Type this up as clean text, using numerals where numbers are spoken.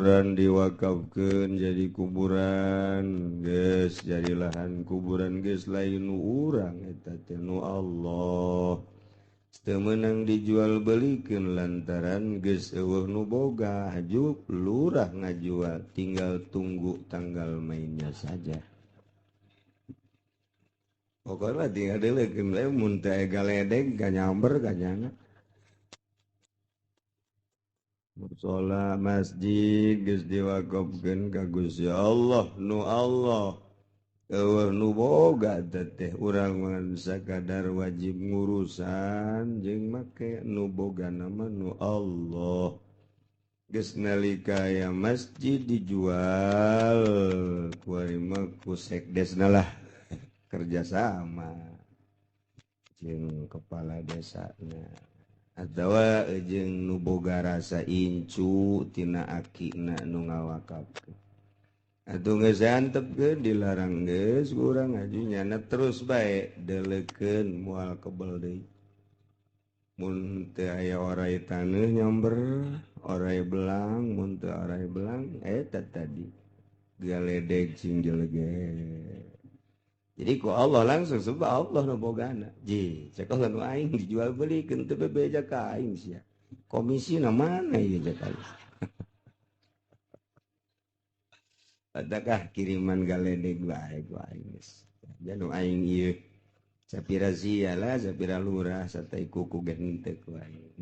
Kuburan diwakafkeun jadi kuburan geus jadi lahan kuburan geus lain nu urang eta teh nu Allah. Teu meunang dijual belikeun lantaran geus eueuh nu boga, hajuk lurah ngajual, tinggal tunggu tanggal mainnya saja. Pokoknya tinggal delekeun we mun teu galedeg ganyamber ganyana. Musola masjid geus diwakafkeun ka Gusti Allah nu Allah eueuh nu boga teh urang mah sakadar wajib ngurusan jeung make nu boga nama nu Allah. Geus nalika aya masjid dijual kuari mah ku sekdesna lah kerjasama jeung kepala desana atawa jeung nu boga rasa incu tina akina nu ngawakafkeun. Atuh geus antepkeun dilarang geus urang aju nyana terus bae deleukeun moal kebel deui. Mun teu aya orai taneuh nyamber, orai belang, mun teu orai belang eta tadi galedeg sing jelege. Jadi ku Allah langsung sebab Allah nu bogana. Ji, cek Allah nu aing dijual belikeun teu bebeja ka aing sia. Komisi na mana ieu cek aing. Adakah kiriman galedeg bae ku aing geus. Ja nu aing ieu sapira sia lah, sapira lurah satai kuku ge henteu ku aing.